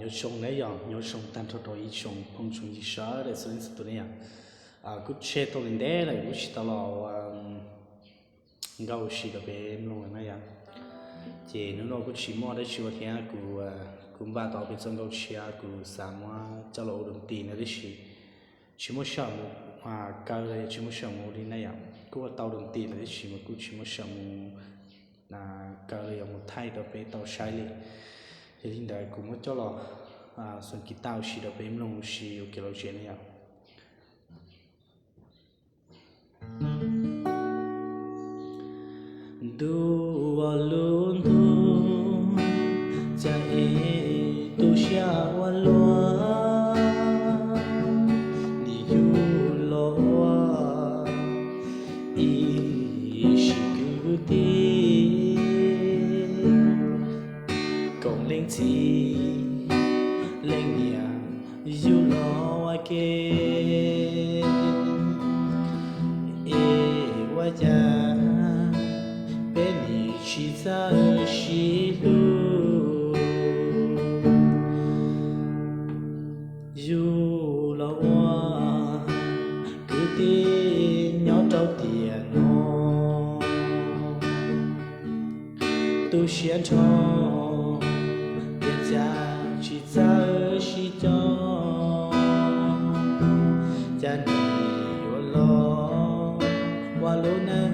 Nyob zoo na yom, nyob zoo tag nrho rau ib tsoom phooj tsoom ywg sawv daws txhua leej txhua tus na yom. Kuj tseg tau li ntev lawm kuj tsis tau los nkauj si rau peb mloog na yom. Ces hnub no kuj tsis muaj dab tsi ua thiab kuv, kuv npaj tau peb txoj nkauj tshiab kuv xav muab coj los ua doo tis na tab sis tsis muaj sij hawm mus kaw los yog tsis muaj sij hawm mus ua li na yom. Kuj ua tau doo tis lawm tab sis mas kuj tsis muaj sij hawm mus kaw los yog mus thaij rau peb tau saib li. Yog li ntawd kuv muab coj los xoo kis tau si rau peb mloog si ua kev lom zem na yom. Ntuj ua lub ntuj, cas es tu siab ua luaj, nim yug los ua ib sim kwv tij, koom leej txiv leej niam yug los ua ke. Es ua cas peb nim tsis txawj sib hlub, yug los ua kwv tij nyob rau tiam no. Tu siab nrho, tiam cas tsis txawj sib cog, cas nim yuav los ua lub neej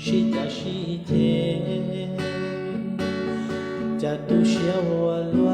sib cav sib ceg, cas tu siab ua luaj.